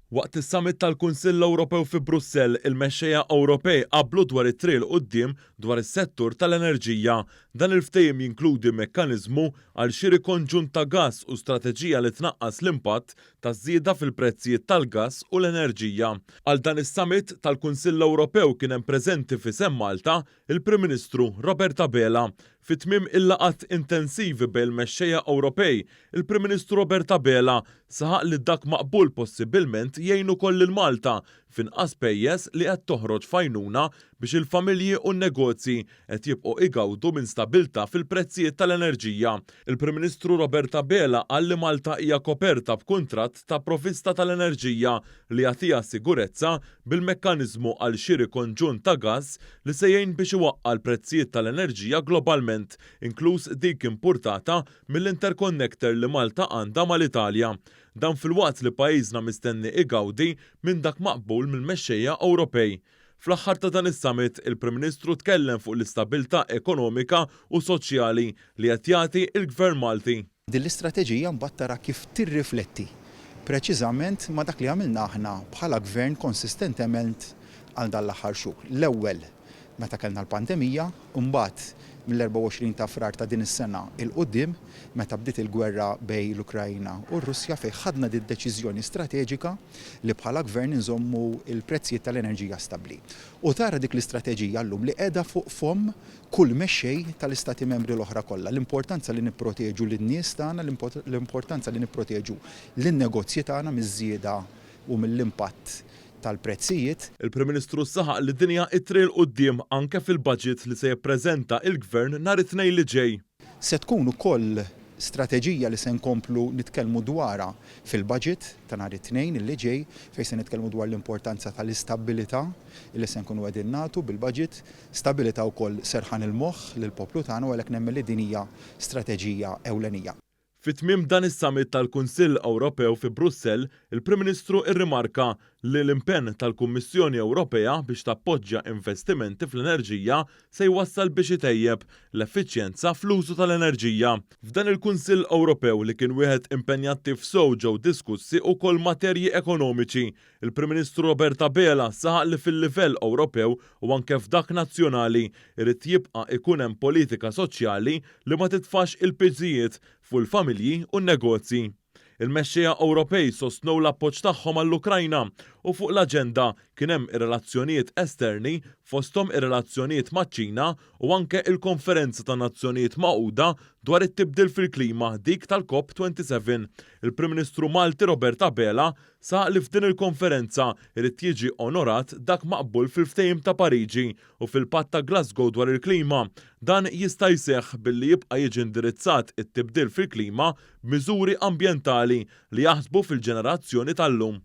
Waqt is-summit tal-Kunsill Ewropew fi Brussell, il-mexxejja Ewropej qablu dwar it-triq 'l quddiem dwar is-settur tal-enerġija. Dan il-ftehim jinkludi mekkaniżmu għal xiri konġunt ta' gass u strateġija li tnaqqas l-impatt taż-żieda fil-prezzijiet tal-gass u l-enerġija. Għal dan is-summit tal-Kunsill Ewropew kien hemm preżenti f'isem Malta il-Prim Ministru Robert Abela. Fi tmiem il-laqgħat intensivi bejn il-mexxejja Ewropej, il-Prim Ministru Robert Abela saħaq li dak maqbul possibbilment jgħin ukoll lil Malta f'inqas spejjeż li qed toħroġ f'għajnuna biex il-familji u n-negozji qed jibqgħu igawdu minn stabilità fil-prezzijiet tal-enerġija. Il-Prim Ministru Robert Abela qal li Malta hija koperta b'kuntratt ta' provvista tal-enerġija li jagħtiha sigurezza bil-mekkaniżmu għal xiri konġunt ta' gass li se jgħin biex iwaqqa' l-prezzijiet tal-enerġija globalment, inkluż dik impurtata mill-interconnector li Malta għandha mal-Italja. Dan filwaqt li pajjiżna mistenni igawdi minn dak maqbul mill-mexxejja Ewropej. Fl-aħħar ta' dan is-summit, il-Prim Ministru tkellem fuq l-istabilità ekonomika u soċjali li qed jagħti l-Gvern Malti. Din l-istrateġija mbagħad tara kif tirrifletti preċiżament ma' dak li għamilna aħna bħala Gvern konsistentement għal dan l-aħħar xhur. L-ewwel meta kellna l-pandemija, imbagħad mill-24 ta' Frar ta' din is-sena 'l quddiem meta bdiet il-gwerra bejn l-Ukraina u r-Russja fejn ħadna did-deċiżjoni strateġika li bħala Gvern inżommu l-prezzijiet tal-enerġija stabbli. U tara dik l-istrateġija llum li qiegħda fuq fomm kull mexxej tal-Istati Membri l-oħra kollha, l-importanza li nipproteġu lin-nies tagħna, l-importanza li nipproteġu lin-negozji tagħna miż-żieda u mill-impatt tal-prezzijiet. Il-Prim Ministru saħaq li din hija t-triq 'il quddiem anke fil-budget li se jippreżenta il-Gvern nhar it-Tnejn li ġej. Se tkun ukoll strateġija li se nkomplu nitkellmu dwarha fil-budget ta' nhar it-Tnejn li ġej fejn se nitkellmu dwar l-importanza tal-istabbilità li se nkunu qegħdin nagħtu bil-budget, stabilità wkoll serħan il-moħħ lill-poplu tagħna u għalhekk nemmen li din hija strateġija ewlenija. Fi tmiem dan is-summit tal-Kunsill Ewropew fi Brussell, il-Prim Ministru rrimarka li l-impenn tal-Kummissjoni Ewropea biex tappoġġja investimenti fl-enerġija se jwassal biex itejjeb l-effiċjenza fl-użu tal-enerġija. F'dan il-Kunsill Ewropew li kien wieħed impenjattiv sew ġew diskussi ukoll materji ekonomiċi. Il-Prim Ministru Robert Abela saħaq li fil-livell Ewropew u anke f'dak nazzjonali irid jibqa' ikun hemm politika soċjali li ma titfax il-piżijiet fuq il-familji u n-negozji. Il-mexxejja Ewropej sostnew l-appoġġ tagħhom għall-Ukrajna u fuq l-aġenda kien hemm ir-relazzjonijiet esterni fosthom ir-relazzjonijiet maċ-Ċina u anke il-konferenza tan-Nazzjonijiet Magħquda dwar it-tibdil fil-klima dik tal-COP 27. Il-Prim Ministru Malti Robert Abela Saħaq li f'din il-konferenza jrid jiġi onorat dak maqbul fil-Ftehim ta' Pariġi u fil-Patt ta' Glasgow dwar il-klima. Dan jista' jseħħ billi jibqa' jiġi indirizzat it-tibdil fil-klima b'miżuri ambjentali li jaħsbu fil-ġenerazzjoni tal-lum.